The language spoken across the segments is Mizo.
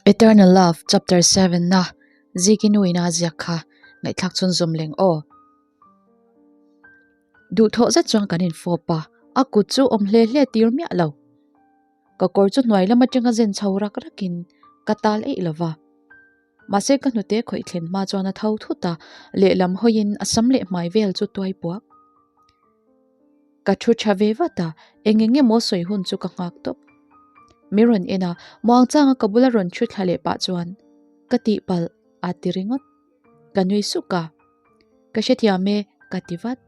Eternal Love Chapter 7 na Ziki nu ina ziak kha ngaihthlak chhun zawm leng aw. Duhthawh zet chuan kan infawp a, a kut chu awm hle hle tir miah lo. Ka kawr chu hnuai lam atanga zen chho rak rakin ka tal eih lo va. Mahse ka hnute khawih thlen hma chuan a tho thut a, lehlam hawiin a sam leh hmai vel chu tuai puak. Ka thu tha ve vat a, eng eng emaw sawi hun chu ka nghak tawp. Mi rawn en a, muangchanga ka bula rawn thu thla leh pah chuan ka tihpalh a ti ringawt. Ka nui suk a, Ka hrethiam e ka ti vat.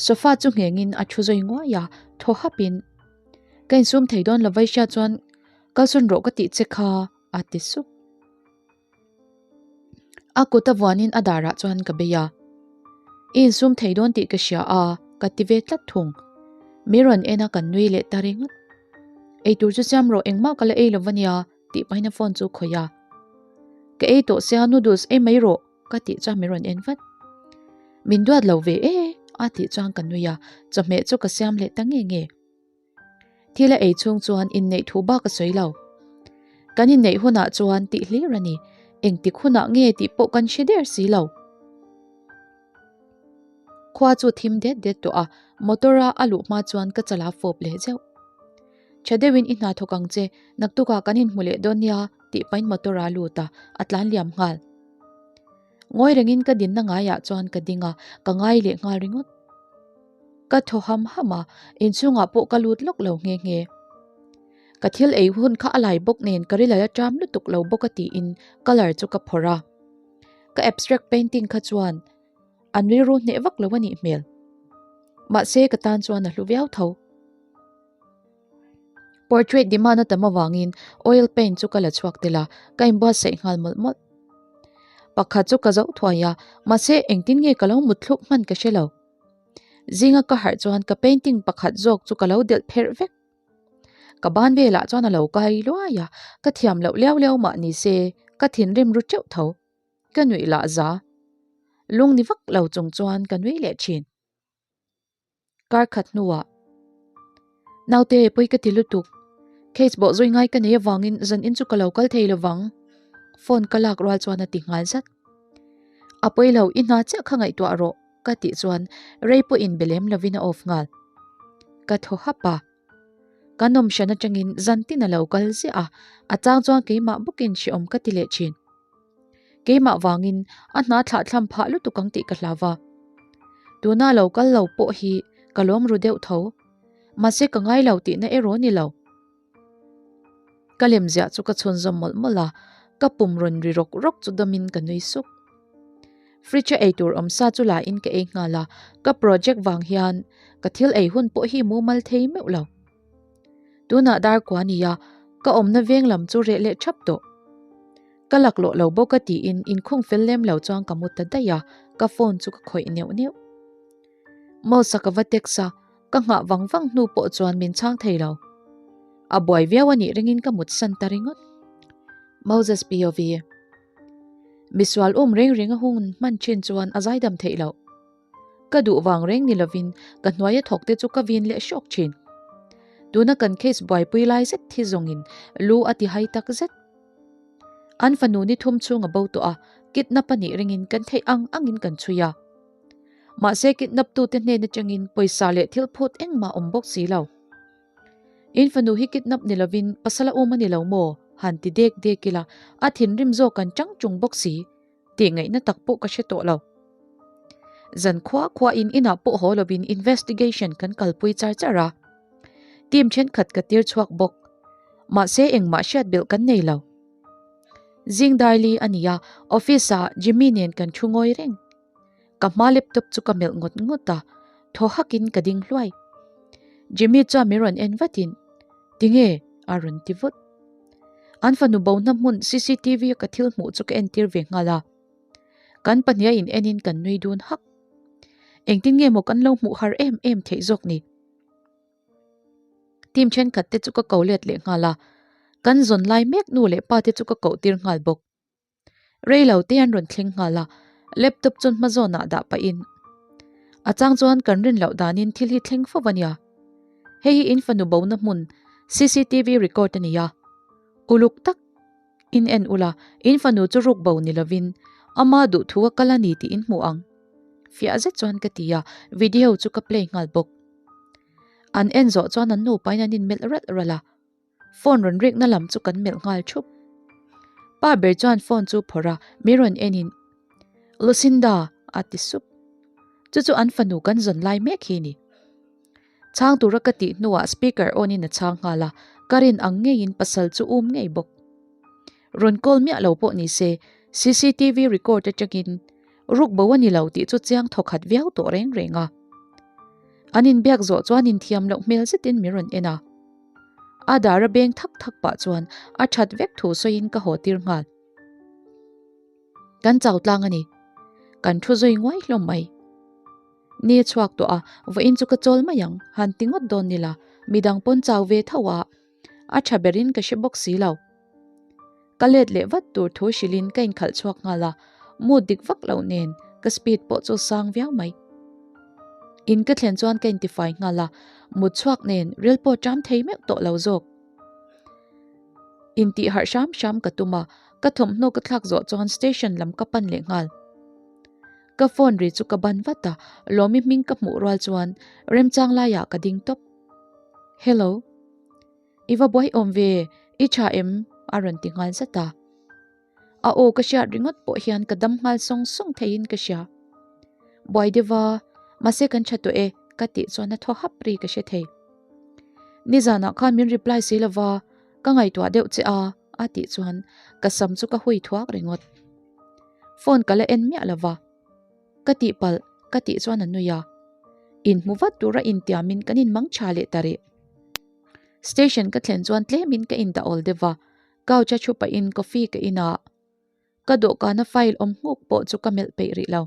Sofa chu nghengin a thu zawi nguai a, thaw hapin ka insum thei dawn lo vaihria chuan kalsawn rawh ka tih che kha a ti sup. A kut a vuanin a darah chuan ka bei a. I insum thei dawn tih ka hria a, ka ti ve tlat thung. Mi rawn en a kan nui leh ta ringawt. Eitur chu siam rawh engmah ka la ei lo va nia tih pahin a phone chu khawih a. Ka ei tawh sia noodles ei mai rawh ka tih chuan min rawn en vat. Min duat lo ve e a tih chuan ka nui a, chawhmeh chu ka siam leh ta nge nge. Thil a ei chhung chuan inneih thu bak a sawi lo. Kan inneih hunah chuan tih hlir a ni, engtik hunah nge tih pawh kan hre der si lo. Khua chu thim det det tawh a, motor a a luh hma chuan ka chala fawp leh zeuh. Tha deuhin i hna thawk ang che, naktukah kan inhmu leh dawn nia tih pahin motor a lut a, a tlan liam nghal. Ngawi rengin ka dinna ngaiah chuan ka ding a, ka ngai leh nghal ringawt. Ka thaw ham ham a, inchhungah pawh ka lut lawk lo nghe nghe. Ka thil ei hun kha a lai bawk nen ka rilai a ṭam lutuk lo bawk a tiin colour chu ka phawrh a. Ka abstract painting kha chuan an rilru hneh vak lo a nih hmel. Mahse ka tan chuan a hlu viau tho. Portrait demand a tam avangin oil paint chu ka la chhuak tel a, ka inbuatsaih nghal mawlh mawlh. Pakhat chu ka zoh thuai a, mahse engtin nge ka lo mutthluk hman ka hre lo. Zinga ka harh chuan ka painting pakhat zawk chu ka lo delh pherh vek. Ka ban velah chuan a lo kai luai a, ka thiam loh liau liau mah ni se ka thinrim ru teuh tho. Ka nuih lah za. Lung ni vak lo chung chuan ka nui leh thin. Kar khat hnuah Naute pawi ka ti lutuk. Case bawh zui ngai ka nei avangin zan in chu ka lo kal thei lovang. Phone ka lak rual chuan a ti nghal zat. A pawi lo i hna chiah kha ngaihtuah rawh ka tih chuan rei pawh in be lem lovin a off nghal. Ka thaw hap a. Ka nawm hran atangin zan tin a lo kal ziah a, a chang chuan keimah bawkin hrehawm ka ti leh thin. Keimah vangin a hna thlah thlam phah lutuk ang tih ka hlau va. Tuna lo kal lo pawh hi ka lawm ru deuh tho. Mahse ka ngai lo tihna erawh ni lo. Ka lem ziah chu ka chhunzawm mawlh mawlh a, ka pum rawn ri rawk rawk chu dawmin ka nui suk. Fridge a eitur awm sa chu la in ka ei nghal a, ka project vang hian ka thil ei hun pawh hi mumal thei meuh lo. Tunah dar kua nia, ka awmna veng lam chu reh leh thap tawh. Ka laklawh lo bawk a tiin inkhung fel lem lo chuan ka mu ta daih a, ka phone chu ka khawih neuh neuh. Mouse-a ka va text a, ka nghah vang vang hnu pawh chuan min chhang thei lo. A buai viau a nih ringin ka mut san ta ringawt. Moses POV. Misual um reng reng a hun hman thin chuan a zaidam theih loh. Ka duh vang reng ni lovin ka hnuaia thawk te chu ka vin leh hrawk thin. Tuna kan case buaipui lai zet hi zawngin lu a ti hai tak zet. An fanu ni thum chhung a bo tawh a, kidnap a nih ringin kan theih ang angin kan chhui a. Mahse kidnap tute hnen atangin pawisa leh thil phut engmah awm bawk si lo. In fanu hi kidnap ni lovin pasal a um a ni lo maw? Han ti dek dek ila a thinrim zawk kan chang chung bawk si. Tih ngaihna tak pawh ka hre tawh lo. Zan khua khua in inah pawh haw lovin investigation kan kalpui char char a. Team thenkhat ka tir chhuak bawk. Mahse engmah hriat belh kan nei lo. Zing Darli a ni a, office ah Jimmy nen kan thu ngawi reng. Ka hma laptop chu ka melh ngawt ngawt a, thaw hakin ka ding hluai. Jimmy chuan min rawn en vatin, Tinge? a rawn ti vut. An fanu bohna hmun cctv a ka thil hmuh chu ka entir ve nghal a. Kan pahniha in enin kan nui dun hak. Engtin nge maw kan lo hmuh har em em theih zawk ni? Team thenkhat te chu ka ko let leh nghal a, kan zawn lai mek nu leh pa te chu ka koh tir nghal bawk. Rei lo te an rawn thleng nghal a, laptop chuan hma zawnah dah pahin a chang chuan kan rin loh danin thil hi thleng fo a nia. Hei hi in fanu bona hmun cctv record a ni a, uluk tak In en ula, in fanu chu ruk bo ni lovin ama duh thu a kal a ni tih in hmu ang. Fiah zet chuan ka ti a, video chu ka play nghal bawk. An en zawh chuan an nupain an inmelh ralh ralh a, phone rawn rikna lam chu kan melh nghal thup. Pa ber chuan phone chu phawrh a, mi rawn enin, Lucinda! a ti sup. Chu chu an fanu kan zawn lai mek hi ni. Chhang tura ka tih hnuah speaker on in a chhang nghal a, ka rin ang ngeiin pasal chu um ngei bawk. Rawn call miah lo pawh ni se, cctv record atangin ruk bo a ni lo tih chu chiang thawkhat viau tawh reng reng a. An inbiak zawh chuan inthiam loh hmel zetin min rawn en a. A dar a beng thak thak pah chuan a that vek thu sawiin ka haw tir nghal. Kan chau tlang a ni. Kan thu zui nguai hlawm mai. Ni a chhuak tawh a, vawiin chu ka chawl mai ang, han ti ngawt dawn nila, midang pawn chau ve tho a, a tha berin ka hre bawk si lo. Ka let leh vat tur thu hrilhin ka inkhalh chhuak nghal a, mood dik vak loh nen ka speed pawh chu sang viau mai. In ka thlen chuan ka intifai nghal a, mut chhuak nen ril pawh ṭam thei meuh tawh lo zawk. Intih harh hram hram ka tum a, ka thawmhnaw ka thlak zawh chuan station lam ka pan leh nghal. Ka phone ri chu ka ban vat a, Lawmi hming ka hmuh rual chuan remchang laiah ka ding tawp. Hello. I va buai awm ve, i tha em? a rawn ti nghal zat a. A aw ka hriat ringawt pawh hian ka dam nghal sawng sawng theiin ka hria. Buai deuh va, mahse kan tha tawh e ka tih chuan a thaw hap ri ka hre thei. Nizanah khan min reply si lova, ka ngaihtuah deuh che a, a tih chuan ka sam chu ka hui thuak ringawt. Phone ka la en miah lo va, ka tihpalh ka tih chuan a nui a, inhmu vat tura intiamin kan inmang tha leh ta rih. Station ka thlen chuan tlemin ka indah awl deuh va, couch a thu pahin coffee ka in a, ka dawhkana file awm nghuk pawh chu ka melh peih rih lo.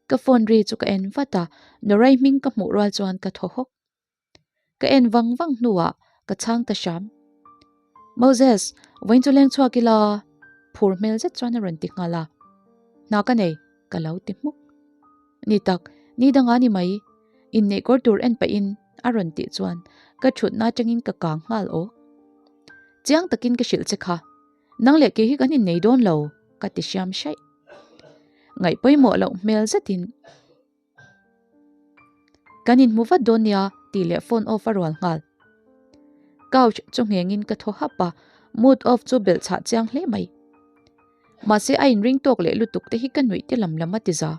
Ka phone ri chu ka en vat a, Norai hming ka hmuh rual chuan ka thaw hawk. Ka en vang vang hnuah ka chhang ta hram. Moses, vawiin chu leng chhuak ila phur hmel zet chuan a rawn ti nghal a. Hna ka nei, ka lo ti hmuk. Ni tak, ni dangah ni mai, inneih kawr tur en pahin a rawn tih chuan ka thutna atangin ka kang nghal aw. Chiang takin ka hrilh che kha, nang leh kei hi kan innei dawn lo, ka ti hriam hraih. Ngaih pawimawh loh hmel zetin. Kan inhmu vat dawn nia tih leh phone off a rual nghal. Couch chu nghengin ka thaw hap a, mood off chu belh chhah chiang hle mai. Mahse a inring tawk leh lutuk te hi ka nuih te lam lam a ti za.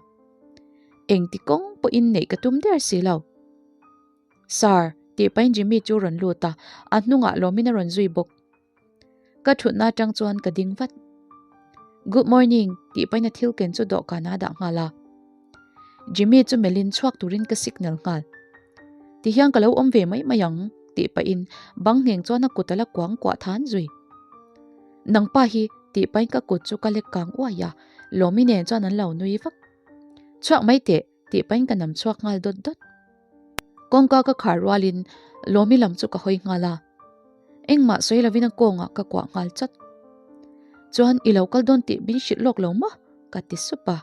Engti kawng pawhin neih ka tum der si lo. Sir, tih pahin Jimmy chu rawn lut a, a hnungah lawmin a rawn zui bawk. Ka thutna atang chuan ka ding vat. Good morning tih pahin a thil ken chu dawhkan ah a dah nghal a. Jimmy chu melhin chhuak turin ka signal nghal. Ti hian ka lo awm ve mai mai ang tih pahin bang ngheng chuan a kut a la kuang kuah than zui. Nangpa hi tih pahin ka kut chu ka lek kang uai a, Lawmi nen chuan an lo nui vak. Chhuak mai teh tih pahin ka nam chhuak nghal dawt dawt. Kawngka ka khar rualin Lawmi lam chu ka hawi nghal a. Engmah sawi lovin a kawngah ka kuah nghal chat. Chuan i lo kal dawn tih min hrilh lawk lo maw? ka ti sup a.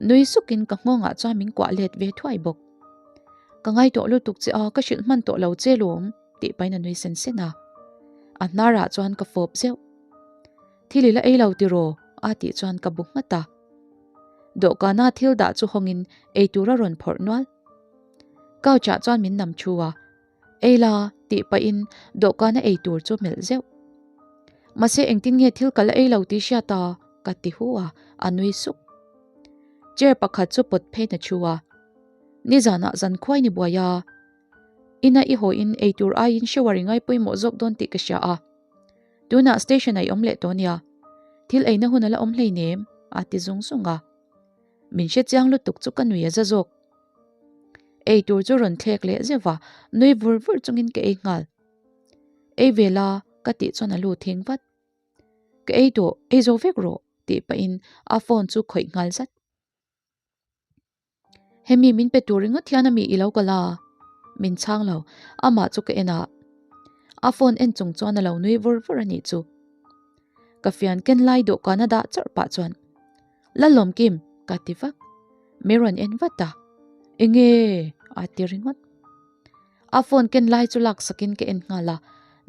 Nui sukin ka nghawngah chuan min kuah let ve thuai bawk. Ka ngai tawh lutuk che a, ka hrilh hman tawh lo che lawm tih pahin a nui sen sen a. A hnarah chuan ka fawp zeuh. Thil i la ei lo tiraw? a tih chuan ka bu nghat a. Dawhkana thil dah chu hawngin eitur a rawn phawrh nual. Couch ah chuan min nam thu a, Ei la tih pahin dawhkana ei tur chu melh zeuh. Mahse engtin nge thil ka la ei lo tih hriat a? ka ti hu a, a nui suk. Chair pakhat chu pawt phei na thu a, Nizanah zan khuai ni buai a, ina i haw in ei tur aiin shower i ngai pawimawh zawk dawn tih ka hria a. Tunah station ah i awm leh tawh nia, thil eina hun a la awm hleinem a ti zung zung a. Min hre chiang lutuk chu ka nui a za zawk. Ei tur chu rawn thlek leh zeuh a, nui vur vur chungin ka ei nghal. Ei ve la ka tih chuan a lu thing vat. Ka ei tawh, ei zo vek rawh tih pahin a phone chu khawih nghal zat. Hemi min pe tur ringawt hian ami i lo kal a? Min chhang lo, amah chu ka en a. A phone en chung chuan a lo nui vur vur a nih chu. Ka fian ken lai dawhkan a dah chawrh pah chuan Lalawmkim ka ti vak. Mi rawn en vat a, Enge? a ti ringawt. A phone ken lai chu laksakin ka en nghal a,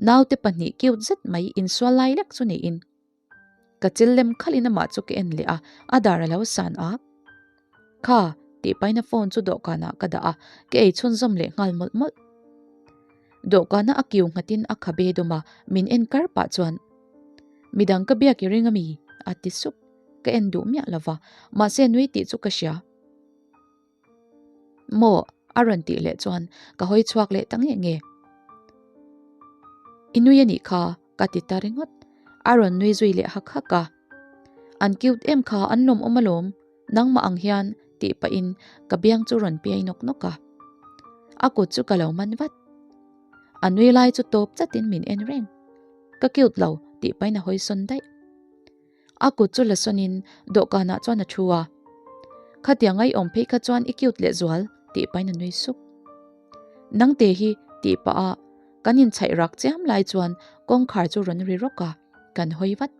naute pahnih cute zet mai insual lai lek chu niin. Ka chil lem khalhin amah chu ka en leh a, a dar a lo san ak. Kha, tih pahin a phone chu dawhkanah ka dah a, ka ei chhunzawm leh nghal mawlh mawlh. Dawhkana a kiu nghatin a khabe dawm a, min en kar pah chuan, Midang ka biak i ring a mi? a ti sup. Ka en duh miah lo va, mahse nui tih chu ka hria. Maw? a rawn tih leh chuan ka hawi chhuak leh ta nge nge. I nui a nih kha, ka ti ta ringawt. A rawn nui zui leh hak hak a. An cute em kha, an lawmawm alawm, nangmah ang hian tih pahin ka biang chu rawn piai nawk nawk a. A kut chu ka lo man vat. A nui lai chu tawp chatin min en reng. Ka cute lo tih pahin a hawi sawn daih. A kut chu la sawnin dawhkanah chuan a thu a. Khatiang ai awm phei kha chuan i cute leh zual tih pahin a nui sup. Nangte hi tih pah a kan inchhaih rak chiam lai chuan kawngkhar chu rawn ri rawk a, kan hawi vat.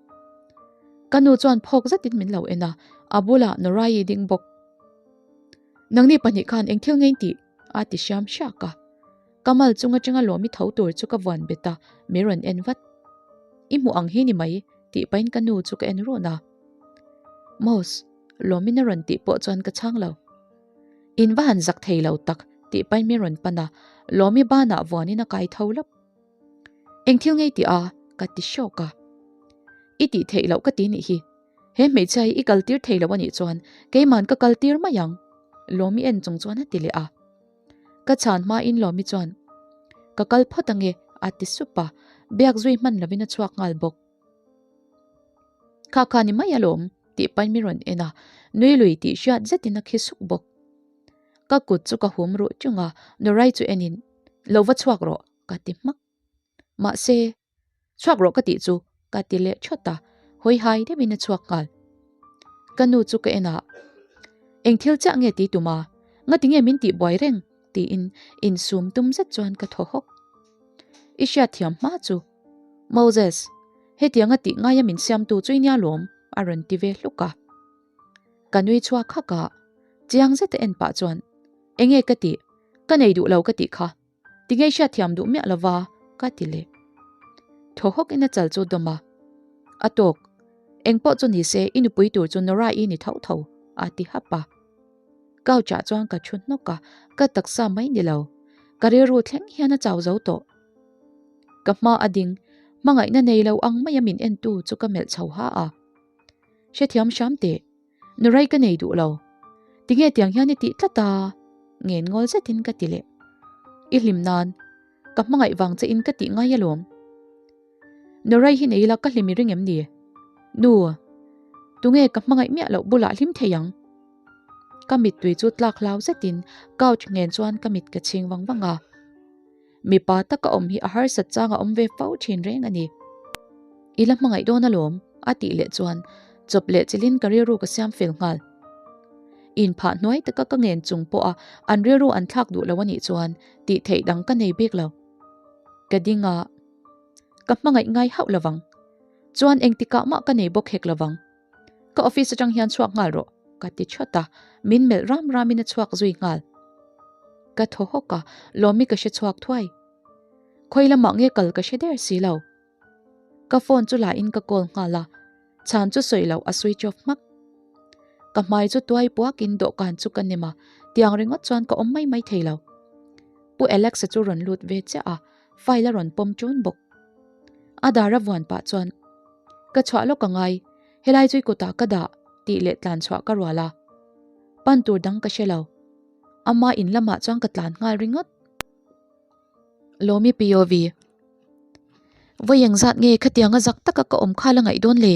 Ka nu chuan phawk zetin min lo en a, a bulah Norayi ding bawk. Nangni pahnih khan eng thil ngei tih? a ti hriam hriak a. Ka mal chung atanga lawmi tho tur chu ka vuan bet a, min rawn en vat. I hmuh ang hi ni mai, tih pahin ka nu chu ka en run a. Mos, lawmin a rawn tih pawh chuan ka chhang lo. In va han zak thei lo tak, tih pahin min rawn pan a, lawmi banah vuanin a kai tho lawp. Eng thil ngei tih a? ka ti hrawk a. I tih theih loh ka ti nih hi. He hmeichhia hi i kal tir thei lo a nih chuan keiman ka kal tir mai ang, lawmi en chung chuan a ti leh a. Ka chhan hmain Lawmi chuan, Ka kal phawt ange, a ti sup a, biak zui hman lovin a chhuak nghal bawk. Kha kha ni mai alawm, tih pahin min rawn en a, nui lui tih hriat zetin a khi suk bawk. Ka kut chu ka hum ruh ṭung a, Norai chu enin, Lo va chhuak rawh, ka ti hmak. Mahse, Chhuak rawh ka tih chu ka ti leh thawt a, hawi hai deuhin a chhuak nghal. Ka nu chu ka en a, Eng thil chiah nge ti tum a, ngati nge min tih buai reng? tiin insum tum zet chuan ka thaw hawk. I hriat thiam hma chu, Moses, hetianga tih ngaia min siamtu chu i nia lawm, a rawn ti ve hluk a. Ka nui chhuak hak a, chiang zeta en pah chuan, Enge ka tih? Ka nei duh lo ka tih kha. Tinge i hriatthiam duh miah lova? ka ti leh. Thaw hawk in a chal chu dawm a. A tawk. Eng pawh chu ni se i nupui tur chu Nora-i ni tho tho, a ti hap a. Couch ah chuan ka thu hnawk a, ka taksa mai ni lo. Ka rilru thleng hian a chau zo tawh. Ka hma a ding, hmangaihna nei lo ang maia min entu chu ka melh chho ha a. Hrethiam hram teh. Nurai ka nei duh lo. Tinge tiang hian i tih tlat a? Ngen ngawl zetin ka ti leh. I hlim nan, ka hmangaih vang che in ka tih ngai alawm. Nurai hi nei ila ka hlim i ring em ni? Nu, tunge ka hmangaih miah loh bulah hlim thei ang? Ka mittui chu tlak hlau zetin couch ngen chuan ka mit ka chhing vang vang a. Mipa taka awm hi a harsat chang a awm ve fo thin reng a ni. I la hmangaih dawn alawm, a tih leh chuan chawp leh chilhin ka rilru ka siam fel nghal. Inphah hnuai taka ka ngen chung pawha an rilru an thlak duh lo a nih chuan tih theih dang ka nei bik lo. Ka ding a, ka hmangaih ngai hauh lovang. Chuan engtikah mah ka nei bawk hek lovang. Ka office atang hian chhuak nghal rawh, ka ti thawt a, min melh ram ramin a chhuak zui nghal. Ka thaw hawk a, Lawmi ka hre chhuak thuai. Khawi lamah nge kal ka hre der si lo. Ka phone chu la in ka call nghal a, chhan chu sawi loh a switch off hmak. Ka hmai chu tuai puakin dawhkan chu ka nem a, tiang ringawt chuan ka awm mai mai thei lo. Pu Alex-a chu rawn lut ve chiah a, file a rawn pawm ṭun bawk. A dar a vuan pah chuan, Ka chhuah lawk a ngai, helai chu i kutah ka dah, tih leh tlan chhuah ka rual a. Pan tur dang ka hre lo. Ama in lamah chuan ka tlan nghal ringawt. Lawmi POV. Vawi engzat nge khatianga zak taka ka awm kha la ngaih dawn le?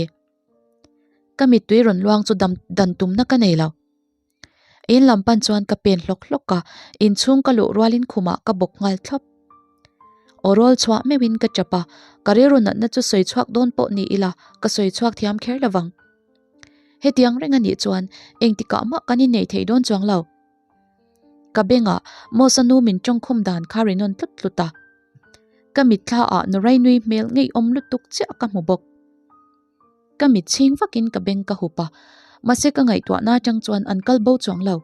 Ka mittui rawn luang chu dam dan tumna ka nei lo. In lam pan chuan ka pen hlawk hlawk a, inchhung ka luh rualin khumah ka bawk nghal thlawp. Aw rawl chhuah meuhin ka chap a, ka rilru natna chu sawi chhuak dawn pawh ni ila ka sawi chhuak thiam kher lovang. Hetiang reng a nih chuan engtikah mah kan innei thei dawn chuang lo. Ka bengah Mosa nu min tawngkhum dan kha ri nawn tlut tlut a. Ka mitthla ah Norai nui hmel ngeiawm lutuk chiah ka hmu bawk. Ka mit chhing vakin ka beng ka hup a, mahse ka ngaihtuahna atang chuan an kal bo chuang lo.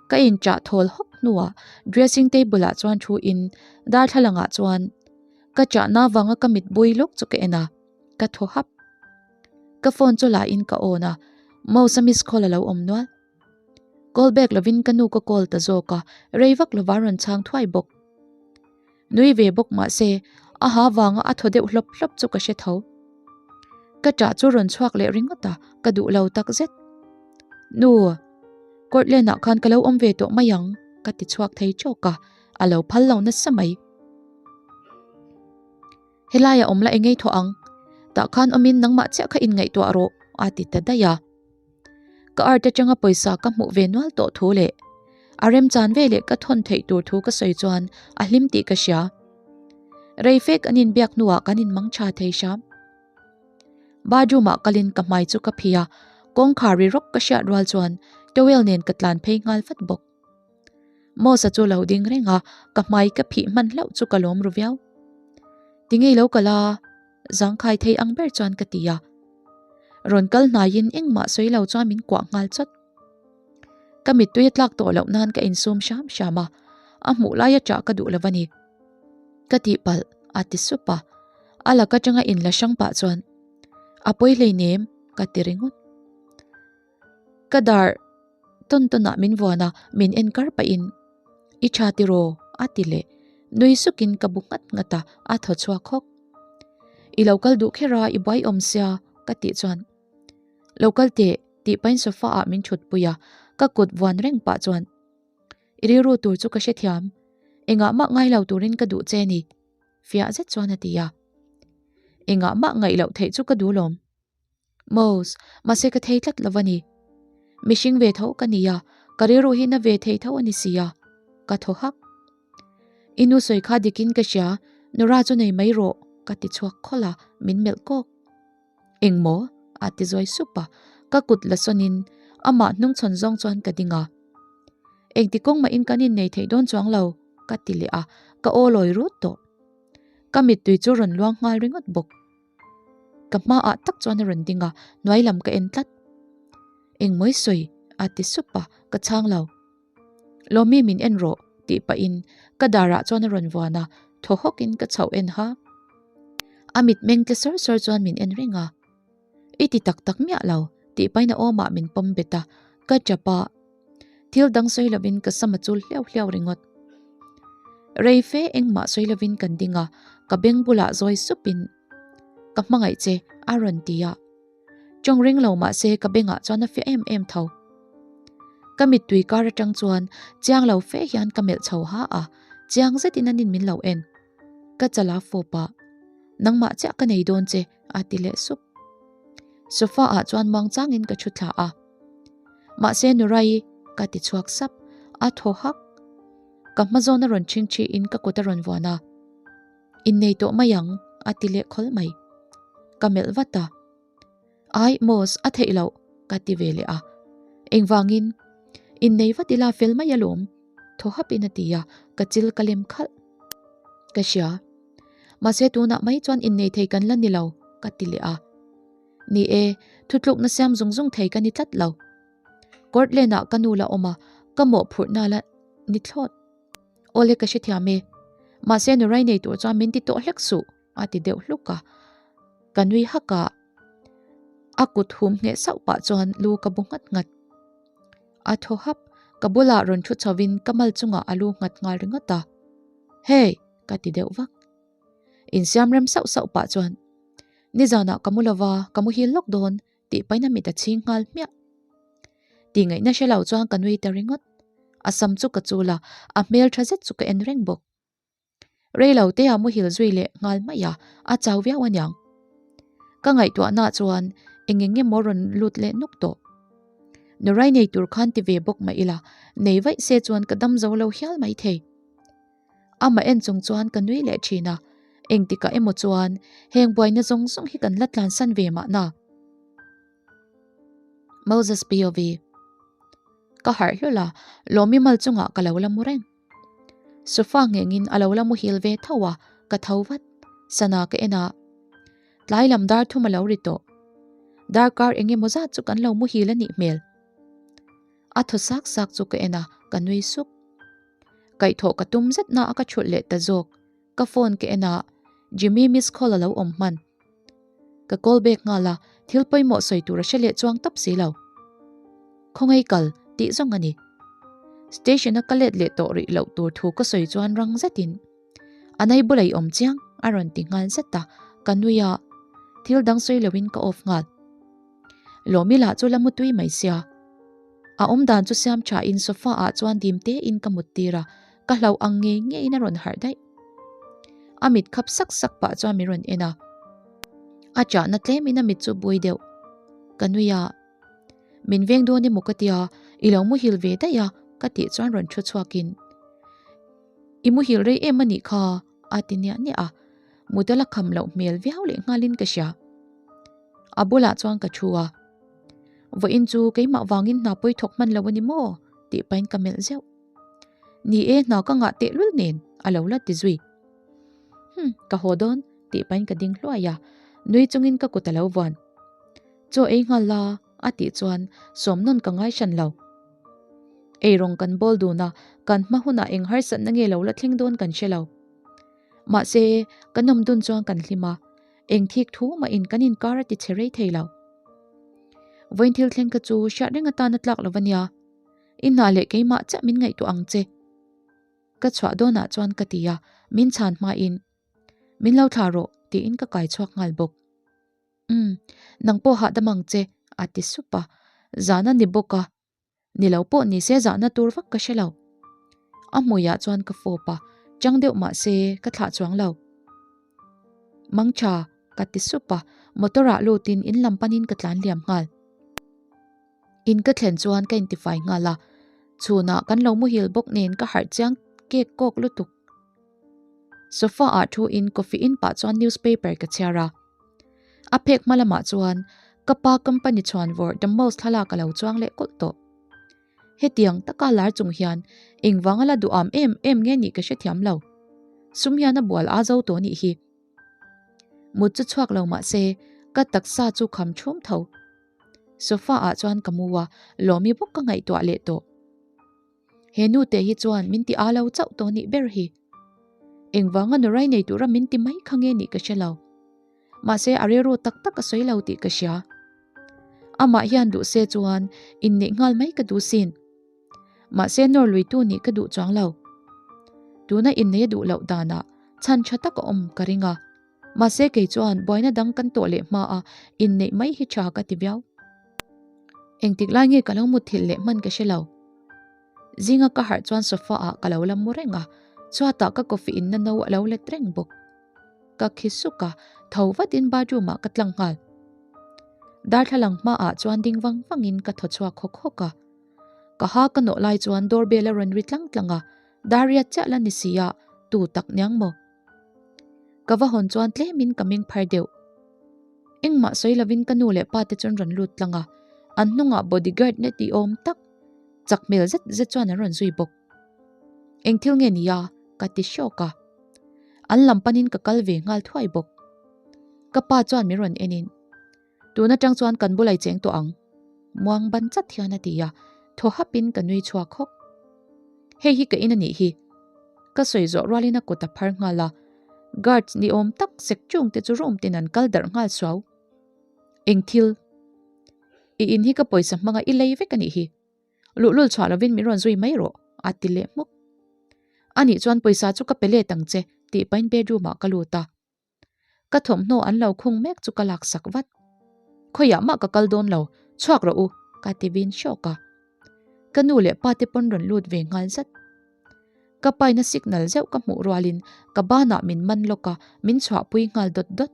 Ka inchah thawl hawk hnuah dressing table ah chuan thu in darthlalang ah chuan ka chahna vanga ka mit bui lawk chu ka en a, ka thaw hap. Ka phone chu la in ka on a, Mouse a miss call a lo awm nual. Call back lovin ka nu ka call ta zawk a, rei vak lova rawn chhang thuai bawk. Nui ve bawk mahse, a ha vanga a thaw deuh hlawp hlawp chu ka hre tho. Ka ṭah chu rawn chhuak leh ringawt a, ka duh lo tak zet. Nu, Courtland ah khan ka lo awm ve tawh mai ang, ka ti chhuak thei ṭawk a, a lo phal lo nasa mai. Helai a awm la engei thawh ang, tah khan awmin nangmah chiah kha inngaihtuah rawh, a ti ta daih a. Ka art atanga pawisa ka hmuh ve nual tawh thu leh a remchan ve leh ka thawn theih tur thu ka sawi chuan a hlim tih ka hria. Rei fek an inbiak hnuah kan inmang tha thei hram. Bathroom ah kalin ka hmai chu ka phih a, kawngkhar ri rawk ka hriat rual chuan towel nen ka tlan phei nghal vat bawk. Mosa chu lo ding reng a, ka hmai ka phih hman hlauh chu ka lawm ru viau. Ti ngei lo ka la, zangkhai thei ang ber chuan ka ti a. Rawn kal hnaiin engmah sawi lo chuan min kuah nghal chawt. Ka mittui a tlak tawh loh nan ka insum hram hram a, a hmuh laia ṭah ka duh lo a ni. Ka tihpalh, a ti sup a. A lak aṭanga inla hrang pah chuan, A pawi hleinem, ka ti ringawt. Ka dar tawn tawnah min vuan a, min en kar pahin, I tha tiraw? a ti leh. Nui sukin ka bu nghat nghat a, a thaw chhuak hawk. I lo kal duh kher a, i buai awm sia, ka tih chuan, Lo kal teh, tih pahin sofa ah min thut pui a, ka kut vuan reng pah chuan, I rilru tur chu ka hrethiam, engah mah ngai lo turin ka duh che ni, fiah zet chuan a ti a. Engah mah ngaih loh theih chu ka duh lawm. Mos, mahse ka thei tlat lo a ni. Mihring ve tho ka ni a, ka rilru hi na ve thei tho a ni si a, ka thaw hak. I nu sawi kha dikin ka hria, Nora chu nei mai rawh, ka ti chhuak khawlh a, min melh kawk. Engmaw? a ti zawi sup a, ka kut la sawnin amah hnungchhawn zawng chuan ka ding a. Engti kawng mahin kan innei theih dawn chuang lo, ka ti leh a, ka aw lawi rut tawh. Ka mittui chu rawn luang nghal ringawt bawk. Ka hmaah tak chuan a rawn ding a, hnuai lam ka en tlat. Engmawi sawi? a ti sup a, ka chhang lo. Lawmi min en rawh tih pahin ka darah chuan a rawn vuan a, thaw hawkin ka chhoh en ha. A mitmeng tle sawr sawr chuan min en reng a. I ti tak tak miah lo tih pahin a awmah min pawm bet a, ka tap a. Thil dang sawi lovin ka sam a chul hliau hliau ringawt. Rei fe engmah sawi lovin kan ding a, ka beng bulah zawi supin ka hmangaih che a rawn ti a. Tawng ring lo mah se ka bengah chuan a fiah em em tho. Ka mittui kar atang chuan chiang lo fe hian ka melh chho ha a, chiang zetin anin min lo en. Ka chala fawp a, nangmah chiah ka nei dawn che a ti leh sup. Sofa ah chuan muang changin ka thu thla a. Mahse Nurai ka ti chhuak sap, a thaw hak. Ka hma zawn a rawn chhing ṭhi in ka kut a rawn vuan a. Innei tawh mai ang a ti leh khawl mai. Ka melh vat a. Ai Mos a theih loh ka ti ve leh a. Engvangin innei vat ila fel mai alawm thaw hap in a ti a, ka chil ka lem khalh. Ka hria. Mahse tunah mai chuan innei thei kan la ni lo ka ti leh a. Ni e, thutlukna siam zung zung thei ka ni tlat lo. Courtland ah ka nu la awm a, ka mawhphurhna la ni thlawt. Awle ka hrethiam e. Mahse nurai nei tur chuan min ti tawh hlek suh a ti deuh hluk a. Ka nui hak a, a kut hum ngheh sauh pah chuan lu ka bu nghat nghat. A thaw hap, ka bulah rawn thu chho in ka mal chungah a lu nghat nghal ringawt a. Hey! ka ti deuh vak. Insiam rem sauh sauh pah chuan, Nizanah ka mu lova, ka muhil lawk dawn tih pahin a mit a chhing nghal hmiah. Tih ngaihna hre lo chuan ka nui ta ringawt. A sam chu ka chul a, a hmel tha zet chu ka en reng bawk. Rei lo te a muhil zui leh nghal mai a, a chau viau aniang. Ka ngaihtuahna chuan eng eng emaw rawn lut leh nuk tawh. Nurai nei tur khan ti ve bawk mah ila, nei vaih se chuan ka dam zo lo hial mai thei. Amah en chung chuan ka nui leh thin a, engtikah emaw chuan heng buaina zawng zawng hi kan la tlansan ve mahna. Moses POV Ka harh hlul a, Lawmi mal chungah ka lo la mu reng. Sofa nghengin a lo la muhil ve tho a, ka tho vat. Sana ka en a, tlai lam dar thum a lo ri tawh. Darkar eng emaw zat chu kan lo muhil a nih hmel. A thaw sak sak chu ka en a, ka nui suk. Kaihthawh ka tum zet na a ka thulh leh ta zawk. Ka phone ka en a, Jimmy miss call a lo awm hman. Ka call back nghal a, Thil pawimawh sawi tur a hre leh chuang tawp si lo. Khawngaih kal tih zawng a ni. Station a ka let leh tawh rih loh tur thu ka sawi chuan rang zetin a nei bula i awm chiang a rawn ti nghal zet a, ka nui a, thil dang sawi loin ka off nghal. Lawmi lah chu la mu tui mai sia. A awm dan chu siam tha in sofa ah chuan dim te in ka mut tir a, ka hlauh ang ngei ngei in a rawn harh daih. A mit khap sak sak pah chuan min rawn en a. A chahna tlem in a mit chu bui deuh. Ka nui a. Min veng dawn emaw ka tia, i lo muhil ve daih a ka tih chuan rawn thu chhuak in I muhil rei em a nih kha a ti niah niah a, mut a la kham loh hmel viau leh nghalin ka hria. A bulah chuan ka thu a, Vawiin chu keimah vangin hna pawi thawk hman lo a ni maw? tih pahin ka melh zeuh. Ni e, hna ka ngah tehlul nen a lo la ti zui. Hum, ka haw dawn tih pahin ka ding hluai a, nui chungin ka kut a lo vuan. Chaw ei nghal la a tih chuan sawm nawn ka ngai hran lo. Eirawng kan bawl dun a, kan hma hunah eng harsatna nge lo la thleng dawn kan hre lo. Mahse, kan awm dun chuan kan hlim a, eng thik thu mahin kan inkar a ti chhe rei thei lo. Vawiin thil thleng kha chu hriat reng atan a tlak lo va nia, i hna leh keimah chiah min ngaihtuah ang che. Ka chhuah dawnah chuan ka ti a, min chhan hmain, Min lo thlah rawh tiin ka kai chhuak nghal bawk. Umm, nang pawh hahdam ang che, a ti sup a. Zahna ni bawk a, ni lo pawh ni se zahna tur vak ka hre lo. A hmuiah chuan ka fawp a, chang deuh mah se ka thlah chuang lo. Mangtha, ka ti sup a, motor ah lutin in lam panin ka tlan liam nghal. In ka thlen chuan ka intifai nghal a, chhunah kan lo muhil bawk nen ka harh chiang kek kawk lutuk. Sofa ah thu in coffee in pah chuan newspaper ka chhiar a. A phek hma lamah chuan ka pa company chhuan vawrh the most thlalak a lo chuang leh kawlh tawh. Hetiang taka lar chung hian engvanga la duham em em nge nih ka hrethiam lo. Sum hian a bual a zo tawh nih hi. Mut chu chhuak lo mah se ka taksa chu kham thum tho. Sofa ah chuan ka mu a, lawmi bawk ka ngaihtuah leh tawh. He nu te hi chuan min ti a lo chauh tawh nih ber hi. Engvanga nurai nei tura min ti mai kha nge nih ka hre lo. Mahse a rilru tak tak a sawi lo tih ka hria. Amah hian duh se chuan inneih nghal mai ka duh sin. Mahse nawr luitu nih ka duh chuang lo. Tuna innei a duh loh danah chhan tha tak a awm ka ring a. Mahse kei chuan buaina dang kan tawh leh hma a inneih mai hi tha ka ti viau. Engtik lai nge ka lo mutthilh leh hman ka hre lo. Zinga ka harh chuan sofa ah ka lo la mu reng a, chhuatah ka coffee inna no a lo let reng bawk. Ka khi suk a, tho vatin bathroom ah ka tlang nghal. Darthlalang hmaah chuan ding vang vangin ka thaw chhuak hawk hawk a. Ka ha ka nawh lai chuan doorbell a rawn ri tlang tlang a, Dariat chiah la ni si a, tu tak niang maw? Ka va hawn chuan tlemin ka meng phar deuh. Engmah sawi lovin ka nu leh pa te chuan rawn lut tlang a, an hnungah bodyguard na tih awm tak chak hmel zet zet chuan an rawn zui bawk. Eng thil nge nia? ka ti hrawk a. An lam panin ka kal ve nghal thuai bawk. Ka pa chuan min rawn enin, Tun atang chuan kan bulai cheng tawh ang. Muang ban chat hian a ti a, thaw hapin ka nui chhuak hawk. Hei hi ka in a nih hi. Ka sawi zawh rualin a kut a phar nghal a, guards ni awm tak sek chung te chu room tin an kal darh nghal suau. Eng thil? I in hi ka pawisa hmanga i lei vek a nih hi. Luhlul chhuah lovin min rawn zui mai rawh, a ti leh hmuk. Anih chuan pawisa chu ka pe let ang che, tih pahin bedroom ah ka lut a. Ka thawmhnaw an lo khung mek chu ka laksak vat. Khawiah mah ka kal dawn lo, chhuak rawh u, ka ti vin hrawk a. Ka nu leh pa te pawn rawn lut ve nghal zat. Ka paina signal zeuh ka hmuh rualin ka banah min man lawk a, min chhuahpui nghal dawt dawt.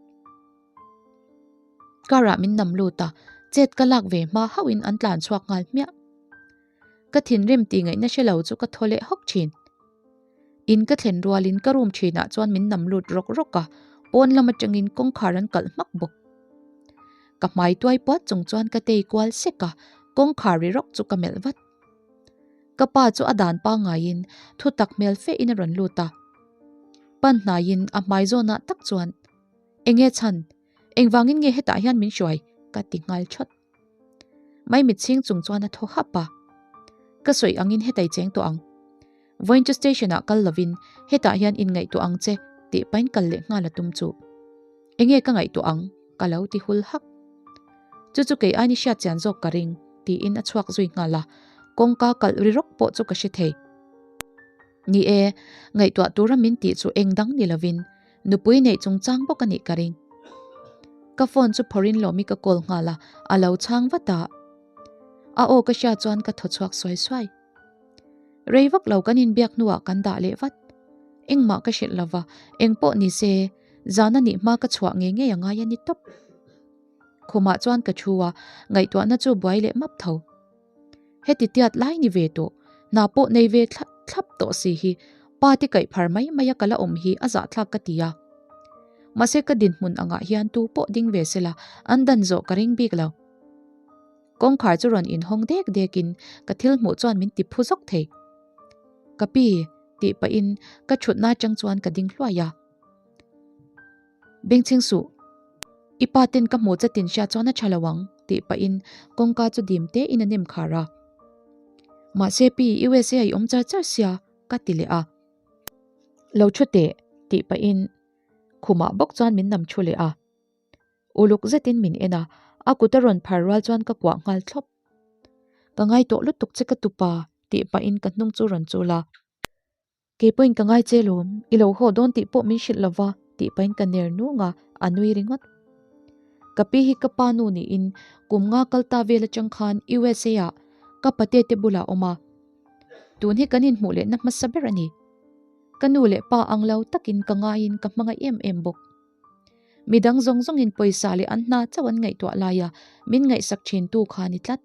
Car ah min nam lut a, chet ka lak ve hma hauhin an tlan chhuak nghal hmiah. Ka thinrim tih ngaihna hre lo chu ka thaw leh hawk thin. In ka thlen rualin ka room thinah chuan min nam lut rawk rawk a, pawn lam atangin kawngkhar an kalh hmak bawk. Ka hmai tuai puat chung chuan ka tei kual sek a, kawngkhar ri rawk chu ka melh vat. Ka pa chu a dan pangaiin thu tak hmel fe in a rawn lut a. Pan hnaiin a hmai zawnah tak chuan, Enge chhan? Engvangin nge hetah hian min hruai? ka ti nghal thawt. Maimit chhing chung chuan a thaw hap a. Ka sawi angin hetai cheng tawh ang. Vawiin chu station ah kal lovin hetah hian inngaihtuah ang che tih pahin kal leh nghal a tum chu. Enge ka ngaihtuah ang? Ka lo ti hul hak. Chu chu kei aini hriat chian zawk ka ring, tiin a chhuak zui nghal a, kawngka kalh ri rawk pawh chu ka hre thei. Ni e, ngaihtuah tura min tih chu eng dang ni lovin nupui neih chungchang bawk a nih ka ring. Ka phone chu phawrhin lawmi ka call nghal a, a lo chhang vat a. A aw ka hriat chuan ka thaw chhuak suai suai. Rei vak lo kan inbiak hnuah kan dah leh vat. Engmah ka hrilh lova, eng pawh ni se, zan a nih hma ka chhuah ngei ngei a ngai a ni tawp. Khumah chuan ka thu a, ngaihtuahna chu buai leh map tho. Heti tiat lai ni ve tawh, hna pawh nei ve thlap thlap tawh si hi pa te kaih phar mai mai a ka la awm hi a zahthlak ka ti a. Mahse ka dinhmun angah hian tu pawh ding ve sela an dan zawh ka ring bik lo. Kawngkhar chu rawn inhawng dek dekin ka thil hmuh chuan min ti phu zawk thei. Ka pi, tih pahin ka thutna atang chuan ka ding hluai a. Bengchheng suh, i pa ten ka hmuh chatin hria chuan a tha lo ang, tih pahin kawngka chu dim tein a nem khar a. Mahse pi, USA a i awm char char sia, ka ti leh a. Lo thu teh, tih pahin khumah bawk chuan min nam thu leh a. Uluk zetin min en a, a kut a rawn phar rual chuan ka kuah nghal thlawp. Ka ngai tawh lutuk che ka tupa, tih pahin ka hnung chu rawn chul a. Kei pawhin ka ngai che lawm, i lo haw dawn tih pawh min hrilh lova, tih pahin ka ner nung a, a nui ringawt. Ka pi hi ka pa nu niin kum nga kal ta vel atang khan USA ah ka pate te bulah a awm a. Tun hi kan inhmuh lehna hmasa ber a ni. Ka nu leh pa ang lo takin ka ngaiin ka hmangaih em em bawk. Midang zawng zawngin pawisa leh an hna chauh an ngaihtuah laia min ngaihsak thintu kha a ni tlat.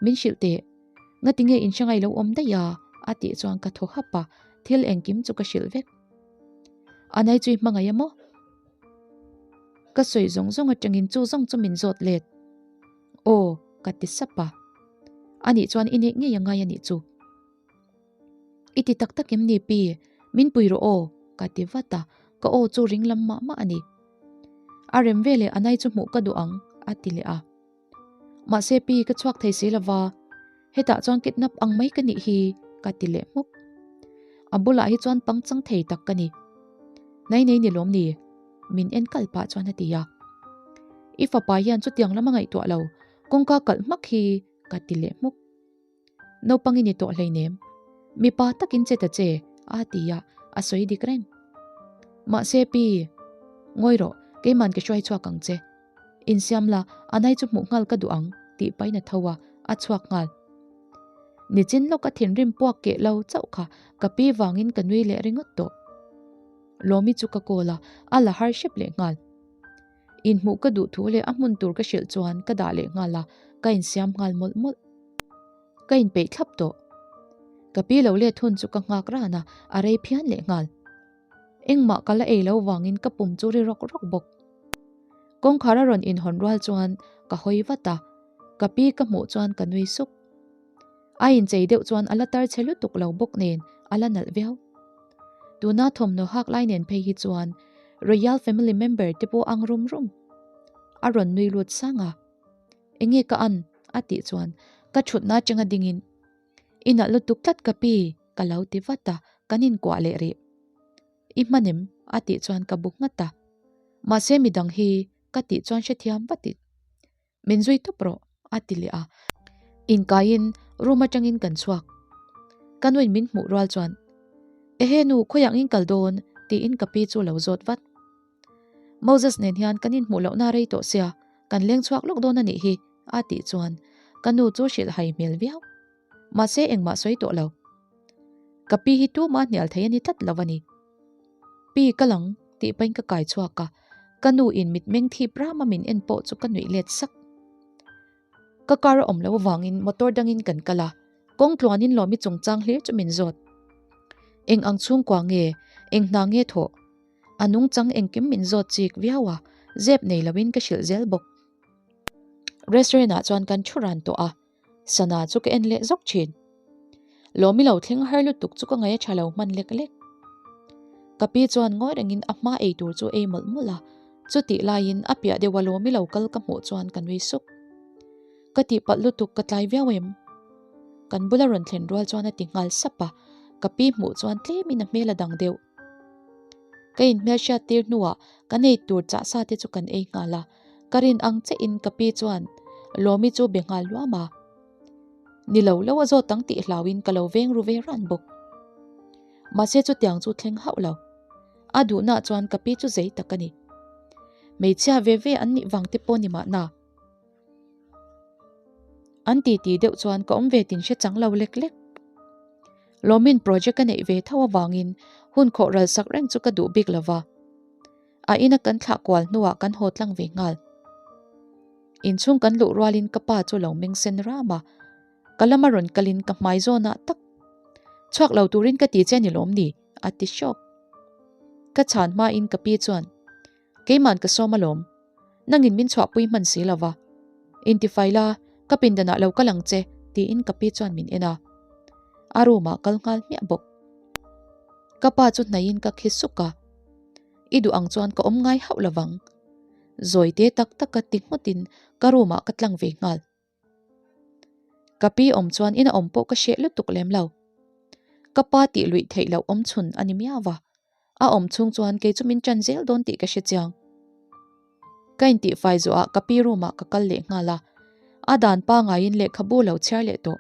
Min hrilh teh, ngati nge in hrangai lo awm daih a? a tih chuan ka thaw hap a, thil engkim chu ka hrilh vek. A nai chu i hmangaih a maw? Ka sawi zawng zawng atangin chu zawng chu min zawt let. Aw, ka ti sap a. Anih chuan i neih ngei a ngai anih chu. I ti tak tak em ni pi? Min pui rawh aw, ka ti vat a, ka aw chu ring lam mah mah a ni. A rem veleh a nai chu hmuh ka duh ang, a ti leh a. Mahse pi ka chhuak thei si lova, hetah chuan kidnap ang mai ka nih hi, ka ti leh hmuk. A bulah hi chuan pangchang thei tak ka ni. Nei nei ni lawm ni? Min en kal pah chuan a ti a. I fapa hian chutiang lam a ngaihtuah lo, kawngka kalh hmak hi, ka ti leh hmuk. Naupang i ni tawh hleinem. Mipa takin che ta che, a ti a, a sawi dik reng. Mahse pi, ngawi rawh, keiman ka hruai chhuak ang che. Insiam la, a nai chu hmuh nghal ka duh ang, tih pahin a tho a, a chhuak nghal. Nichin lawk a thinrim puak keh lo chauh kha ka pi vangin ka nui leh ringawt tawh. Lawmi chu ka call a, a la har hrep leh nghal. Inhmuh ka duh thu leh a hmun tur ka hrilh chuan ka dah leh nghal a, ka insiam nghal mawlh mawlh. Ka inpeih thlap tawh. Ka pi lo let hun chu ka nghak ran a, a rei phian leh nghal. Engmah ka la ei lo vangin ka pum chu ri rawk rawk bawk. Kawngkhar a rawn inhawn rual chuan ka hawi vat a, ka pi ka hmuh chuan ka nui suk. A inchei deuh chuan a la tar chhe lutuk lo bawk nen a la nalh viau. Tuna thawmhnaw hak lai nen phei hi chuan Royal family member te pawh ang rum rum. A rawn nui lut sang a. Enge ka an? a tih chuan ka thutna atanga dingin I nalh lutuk tlat ka pi ka lo ti vat a, kan inkuah leh rih. I hman em? a tih chuan ka bu nghat a. Mahse midang hi ka tih chuan hrethiam vatin Min zui tawp rawh, a ti leh a. Inkaiin room atangin kan chhuak. Ka nuin min hmuh rual chuan, Ehe nu, khawiah ngin kal dawn? tiin ka pi chu lo zawt vat. Moses nen hian kan inhmuh lohna rei tawh sia, kan leng chhuak lawk dawn a nih hi, a tih chuan ka nu chu hrilh hai hmel viau. Mahse engmah sawi tawh lo. Ka pi hi tuma hnial thei a ni tlat lo a ni. Pi ka lang tih pahin ka kai chhuak a, ka nu in mitmeng thip rama min en pawh chu ka nuih let sak. Ka car a awm loh avangin motor dangin kan kal a, kawng tluanin Lawmi chungchang hlir chu min zawt. Eng ang chhungkua nge, eng hna nge thawh? A nungchang engkim min zawt chik viau a, zep nei loin ka hrilh zel bawk. Restaurant ah chuan kan thu ran tawh a, Sana chu ka en leh zawk thin. Lawmi lo thleng har lutuk chu ka ngaih a tha lo hman lek lek. Ka pi chuan ngawi rengin a hma ei tur chu ei mawlh mawlh a, chutih laiin a piah deuha Lawmi lo kal ka hmuh chuan ka nui suk. Ka tihpalh lutuk ka tlai viau em? Kan bula rawn thlen rual chuan a ti nghal sap a, ka pi hmuh chuan tlemin a hmel a dang deuh. Ka inhmelhriat tir hnuah kan ei tur chah sa te chu kan ei nghal a. Ka rin ang che in ka pi chuan Lawmi chu be nghal luam a. Ni lo lo a zawt ang tih hlau in ka lo veng ru ve ran bawk. Mahse chutiang chu thleng hauh lo. A duhna chuan ka pi chu zei tak a ni. Hmeichhia ve ve an nih vang te pawh ni mahna. An ti ti deuh chuan ka awm ve tin hre chang lo lek lek. Lawmin project a neih ve tho avangin hun khawh ral sak reng chu ka duh bik lova. A ina kan thlah kual hnuah kan haw tlang ve nghal. Inchhung kan luh rualin ka pa chu lo meng sen ram a, ka lama rawn kalin ka hmai zawnah tak chhuak lo turin ka ti che ni lawm ni? a ti hrawk. Ka chhan hmain ka pi chuan, Keiman ka sawm alawm, nangin min chhuahpui hman si lova, intifai la, ka pindanah lo kal ang che tiin ka pi chuan min en a. A room ah kal nghal hmiah bawk. Ka pa chu hnaihin ka khi suk a, I duh ang chuan ka awm ngai hauh lovang. Zawi te tak taka ti ngawtin ka room ah ka tlang ve nghal. Ka pi awm chuan ina awm pawh ka hreh lutuk lem lo. Ka pa tih luih theih loh awm chhun a ni miau va, a awm chhung chuan kei chu min ṭan zel dawn tih ka hre chiang. Ka intihfai zawhah ka pi room ah ka kal leh nghal a, a dan pangaiin lehkhabu lo chhiar leh tawh.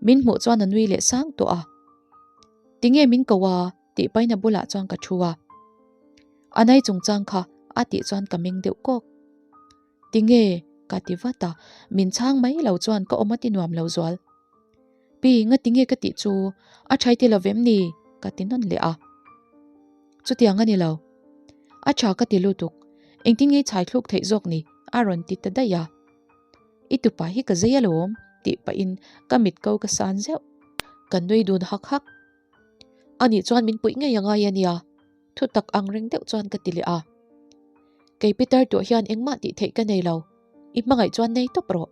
Min hmuh chuan a nui leh sang tawh a. Tinge min ko a? tih paina bulah chuan ka thu a. A nai chungchang kha a tih chuan ka meng deuh kawk. Tinge? ka ti vat a, min chhang mai lo chuan ka awm a ti nuam lo zual. Pi, nga tinge ka tih chu? A thai ti lo vem ni? ka ti nawn leh a. Chutiang a ni lo. A tha ka ti lutuk. Engtin nge i chhai thluk theih zawk ni? a rawn ti ta daih a. I tupa hi ka zei alawm tih pahin ka mit ko ka san zeuh. Ka nui dun hak hak. Anih chuan min puih ngei a ngai a nia, thu tak ang reng deuh chuan ka ti leh a. Kei Peter tuah hian engmah tih theih ka nei lo, i hmangaih chuan nei tawp rawh.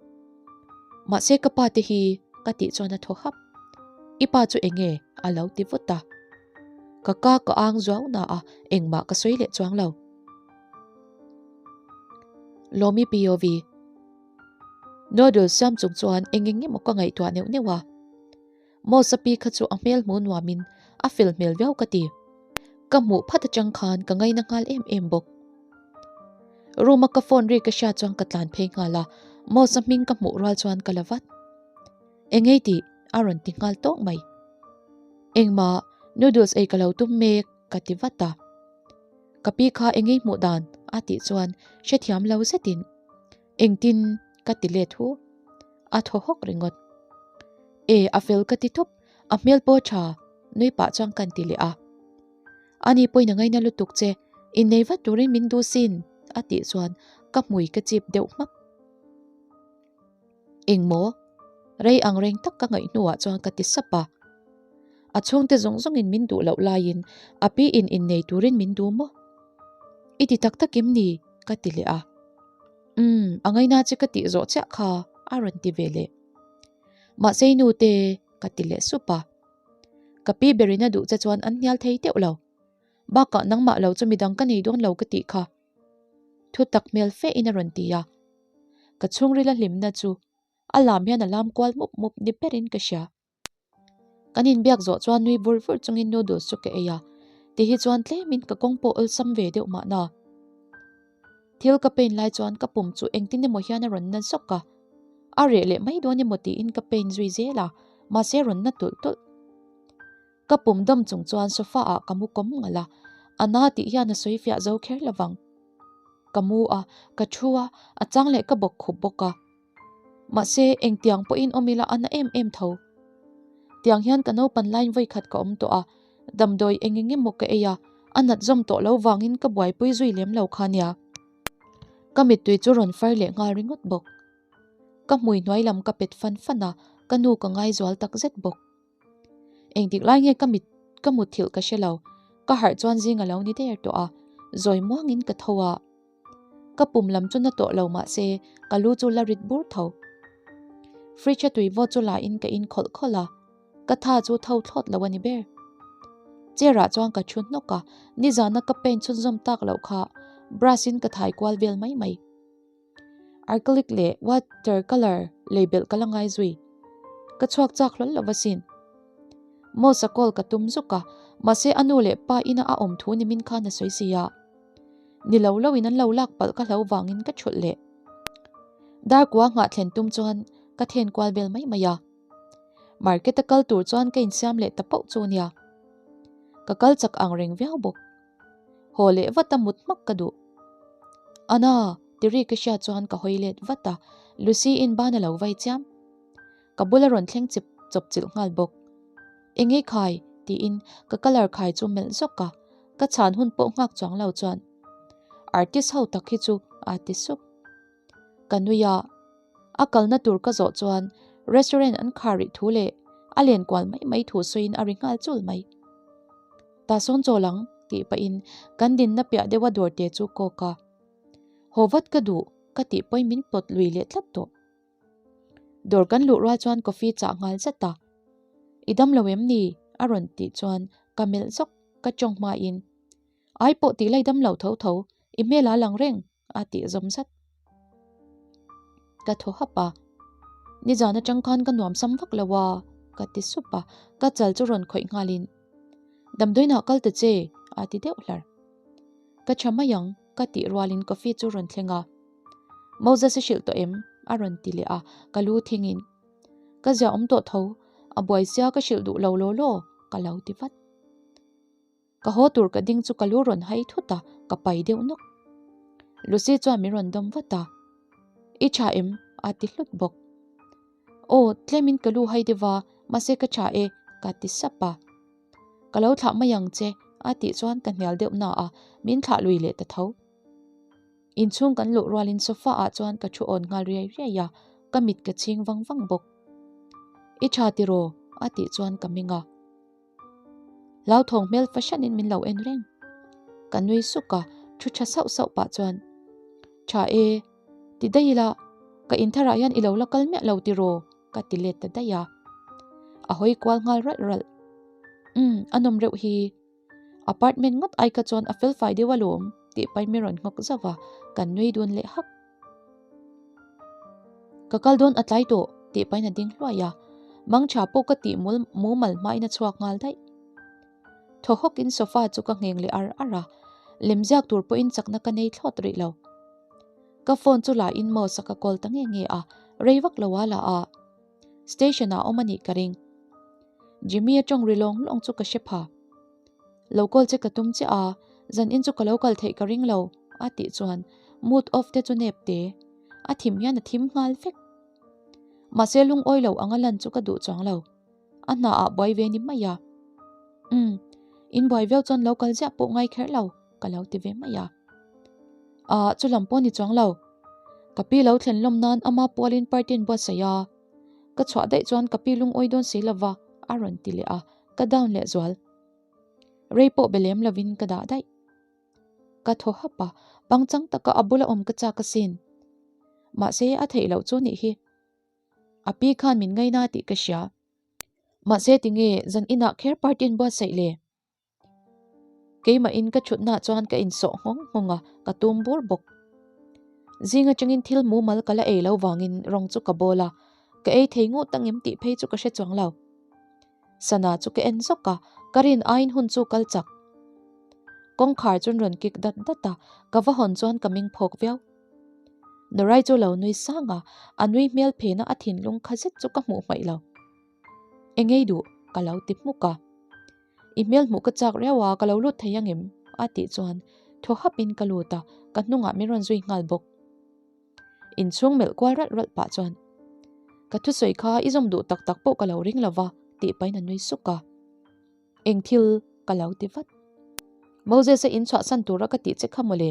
Mahse ka pa te hi ka tih chuan a thaw hap. I pa chu eng nge? a lo ti vut a. Ka ka ka ang zuau na a, engmah ka sawi leh chuang lo. Lawmi POV. Noodle siam chung chuan eng eng emaw ka ngaihtuah neuh neuh a. Mosa pi kha chu a hmel hmu nuamin a fel hmel viau ka ti. Ka hmuh phat atang khan ka ngaina nghal em em bawk. Room a ka phone ri ka hriat chuan ka tlan phei nghal a, Mosa hming ka hmuh rual chuan ka la vat. Engei tih a rawn ti nghal tawk mai. Engmah noodles ei ka lo tum mek ka ti vat a. Ka pi kha engei hmuh dan a tih chuan hrethiam lo zetin engtin ka ti let hu. A thaw hawk ringawt. E, a fel ka ti tawp, a hmel pawh tha, nui pah chuan kan ti leh a. Ani pawhin a ngaina lutuk che, innei vat turin min duh sin, a tih chuan ka hmui ka chip deuh hmak. Engmaw? Rei ang reng tak ka ngaih hnuah chuan ka ti sap a. A chhungte zawng zawngin min duh loh laiin a pi in innei turin min duh maw? I ti tak tak em ni? ka ti leh a. Umm, a ngaina che ka tih zawh chiah kha a rawn ti ve leh. Mahse i nute ka ti leh sup a. Ka pi berin a duh che chuan an hnial thei teuh lo. Bakah nangmah lo chu midang ka nei dawn lo ka tih kha. Thu tak hmel fe in a rawn ti a. Ka chhungrila hlimna chu a lam hian a lam kual mup mup ni berin ka hria. Kan inbiak zawh chuan nui vur vur chungin noodles chu ka ei a, ti hi chuan tlemin ka kawng pawh awlsam ve deuh mahna. Thil ka paint lai chuan ka pum chu engtin emaw hian a rawn na zawk a, a reh leh mai dawn emaw tiin ka paint zui zel a, mahse a rawn na tulh tulh. Ka pum dawm chung chuan sofa ah ka mu kawm ngalh a, a na tih hian a sawi fiah zo kher lovang. Ka mu a, ka thu a, a chang leh ka bawk khup bawk a. Mahse, engtiang pawhin awm ila a na em em tho. Tiang hian ka naupan laiin vawikhat ka awm tawh a, damdawi eng eng emaw ka ei a, a nat zawm tawh lo vangin ka buaipui zui lem lo kha nia. Ka mittui chu rawn far leh nghal ringawt bawk. Ka hmui hnuai lam ka pet fan fan a, ka nu ka ngaizual tak zet bawk. Engtik lai nge ka mit ka mutthilh ka hre lo, ka harh chuan zing a lo ni der tawh a, zawi muangin ka tho a. Ka pum lam chu na tawh lo mah se ka lu chu la rit bur tho. Fridge a tui vawt chu la in ka in khawlh khawlh a, ka tha chu tho thlawt lo a ni ber. Chair ah chuan ka thu hnawk a, nizana ka paint chhunzawm tak loh kha brush in ka thai kual vel mai mai. Acrylic leh water colour lei belh ka la ngai zui. Ka chhuak chak hlawl lo asin. Moss a call ka tum zuk a, mahse a nu leh pa ina a awm thu ni min khan a sawi si a. Ni lo lo in an lo lak palh ka hlo vangin ka thulh leh. Darkua nghah thlen tum chuan ka then kual vel mai mai a. Market a kal tur chuan ka insiam leh ta pauh chu nia. Ka kal chak ang reng viau bawk. Haw leh vat a mut hmak ka duh. Ana! Ti ri ka hriat chuan ka hawi let vat a, Lucy in ban a lo vai chiam. Ka bula rawn thleng chip chawp chilh nghal bawk. Engei khai? Tiin ka colour khai chu melh zawk a, ka chhan hun pawh nghak chuang lo chuan Artist ho tak hi chu a ti sup. Ka nui a, a kalna tur ka zawh chuan restaurant an khar rih thu leh a len kual mai mai thu sawiin a ri nghal chul mai. Ta sawn chawl ang tih pahin kan dinna piah deuha dawr te chu kawk a. Haw vat ka duh ka tih pawhin min pawt lui leh tlat tawh. Dawr kan luh rual chuan coffee chah nghal zat a. I dam lo em ni? a rawn tih chuan ka melh zawk ka tawng hmain Ai pawh tih lai dam lo tho tho, i hmel a lang reng a tih zawm zat. Ka thaw hap a, Nizan atang khan ka nuam sam vak lo a ka ti sup a, ka chal chu rawn khawih nghalin Damdawiinah kal ta che a ti deuh hlar. Ka tha mai ang ka tih rualin coffee chu rawn thleng a. Moses i hrilh tawh em? a rawn ti leh a, ka lu thingin Ka zia awm tawh tho, a buai sia ka hrilh duh lo law law ka lo ti vat. Ka haw tur ka ding chu ka lu rawn hai thut a, ka pai deuh nawk. Lucy chuan min rawn dawm vat a, I tha em? a ti hlut bawk. Aw, tlemin ka lu hai deuh a, mahse ka tha e, ka ti sap a. Ka lo thlah mai ang che, a tih chuan ka hnial deuh na a, min thlah lui leh ta tho. Inchhung kan luh rualin sofa ah chuan ka thu awn nghal riai riai a, ka mit ka chhing vang vang bawk. I tha tiraw? a tih chuan ka ming a. Hlauthawng hmel fahranin min lo en reng. Ka nui suk a, thu tha sauh sauh pah chuan, Tha e, ti daih ila, ka intharah hian i lo la kal miah lo tiraw? ka ti let ta daih a. A hawi kual nghal ralh ralh. Umm, a nawm reuh hi. Apartment ngawt ai kha chuan a fel fai deuh alawm tih pahin min rawn nghawk zauh a, kan nui dun leh hak. Ka kal dawn a tlai tawh tih pahin a ding hluai a, mangtha pawh ka tih mul mumal hmain a chhuak nghal daih. Thaw hawkin sofa chu ka ngheng leh ar ar a, lemziak tur pawhin chakna ka nei thlawt rih lo. Ka phone chu la in Mos-a ka call ta nge nge a, rei vak lo a la a, station ah awm a nih ka ring. Jimmy a tawng ri lawng lawng chu ka hre pha. Lo call che ka tum chiah a, zan in chu ka lo kal theih ka ring lo a tih chuan mood off te chu nep te. A thim hian a thim nghal vek. Mahse lungawi lo anga lan chu ka duh chuang lo. A hna ah buai ve ni mai a. Umm, in buai viau chuan lo kal ziah pawh ngai kher lo ka lo ti ve mai a. Ah, chu lam pawh ni chuang lo. Ka pi lo thlen lawm nan ama pualin party an buatsaih a. Ka chhuah daih chuan ka pi lungawi dawn si lova a rawn ti leh a, ka down leh zual. Rei pawh be lem lovin ka dah daih. Ka thaw hap a, pangchang taka a bula awm ka chak asin. Mahse a theih loh chu nih hi. A pi khan min ngaina tih ka hria. Mahse tinge zan inah kher party an buatsaih le? Keimahin ka thutna chuan ka insawh nghawng nghawng a, ka tum bur bawk. Zing atangin thil mumal ka la ei lo vangin rawng chu ka bawl a, ka ei thei ngut ang em tih phei chu ka hre chuang lo. Sana chu ka en zawk a, ka rin aiin hun chu kal chak. Kawngkhar chuan rawn kik dat dat a, ka va hawn chuan ka ming phawk viau. Norai chu lo nui sang a, a nui hmel phena a thinlung kha zet chu ka hmuh hmaih lo. Engei duh? ka lo ti hmuk a. I hmel hmuh ka chak riau a, ka lo lut thei angem? a tih chuan thaw hapin ka lut a, ka hnungah min rawn zui nghal bawk. Inchhung melh kual ralh ralh pah chuan, Ka thusawi kha i zawm duh tak tak pawh ka lo ring lo va tih pahin a nui suk a. Eng thil ka lo ti vat. Moses-a in chhuahsan tura ka tih che kha mawle.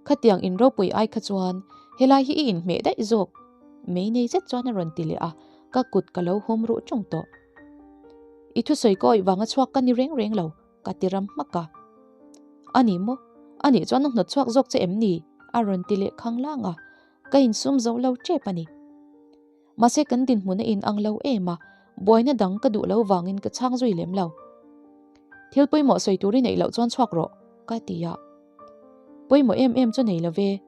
Khatiang in ropui ai kha chuan helai hi i inhmeh daih zawk. Mei nei zet chuan a rawn ti leh a, ka kut ka lo hum ruh ṭung tawh. I thusawi ka awih vanga chhuak ka ni reng reng lo, ka ti ram hmak a. A ni maw? A nih chuan a hnawt chhuak zawk che em ni? a rawn ti leh khang lang a, ka insum zo lo ṭep a ni. Mahse kan dinhmun a inang lo em a, buaina dang ka duh lo vangin ka chhang zui lem lo. Thil pawimawh sawi tur i neih loh chuan chhuak rawh, ka ti a. Pawimawh em em chu nei lo ve.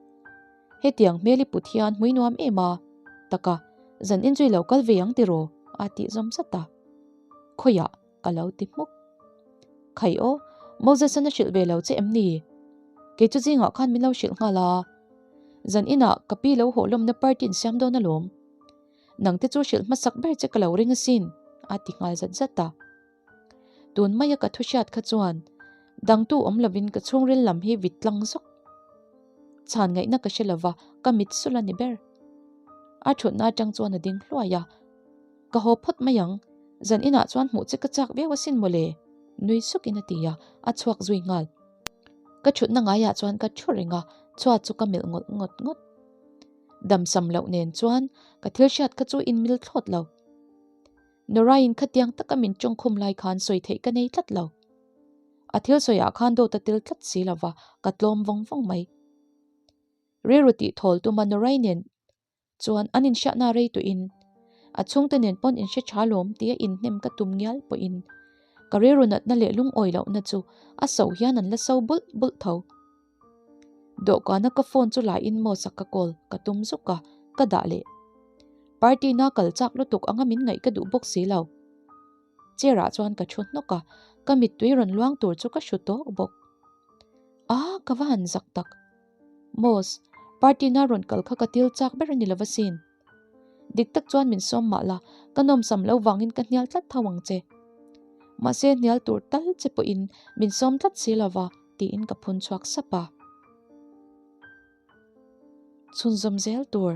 Hetiang hmel i put hian hmui nuam em a, taka zan in chu i lo kal ve ang tiraw? a tih zawm zat a. Khawiah ka lo ti hmuk. Khai aw, Moses-an a hrilh ve lo che em ni? Kei chu zingah khan min lo hrilh nghal a, zan inah ka pi lo haw lawmna party in siam dawn alawm. Nang te chu hrilh hmasak ber che ka lo ring asin, a ti nghal zat zat a. Tun maia ka thu hriat kha chuan dangtu awm lovin ka chhungril lam hi vit tlang zawk. Chhan ngaihna ka hre lova, ka mit sulh a ni ber. A thutna atang chuan a ding hluai a, Ka haw phawt mai ang, zan inah chuan hmuh che ka chak viau asin mawle, nui sukin a ti a, a chhuak zui nghal. Ka thutna ngaiah chuan ka thu reng a, chhuat chu ka melh ngawt ngawt ngawt. Damsam loh nen chuan ka thil hriat kha chu inmil thlawt lo. Noraiin khatiang taka min tawngkhum lai khan sawi theih ka nei tlat lo. A thil sawiah khan dawt a tel tlat si lova, ka tlawm vawng vawng mai. Rilru tih thawl tuma Norai nen chuan an inhriatna rei tuin a chhungte nen pawn inhre tha lawm tia inhnem ka tum ngial pawhin ka rilru natna leh lungawi lohna chu a so hian an la so bulh bulh tho. Dawhkana ka phone chu laiin Moss-a ka call ka tum zuk a, ka dah leh. Party na kal chak lutuk anga min ngaih ka duh bawk si lo. Chair ah chuan ka thu hnawk a, ka mittui rawn luang tur chu ka hru tawk bawk. A, ka va han zak tak. Moss, party na rawn kal kha ka til chak ber a ni lo asin. Dik tak chuan min sawm mah la, ka nawmsam lo vangin ka hnial tlat tho ang che. Mahse hnial tur tal che pawhin min sawm tlat si lo va, tiin ka phun chhuak sap a. Chhunzawm zel tur.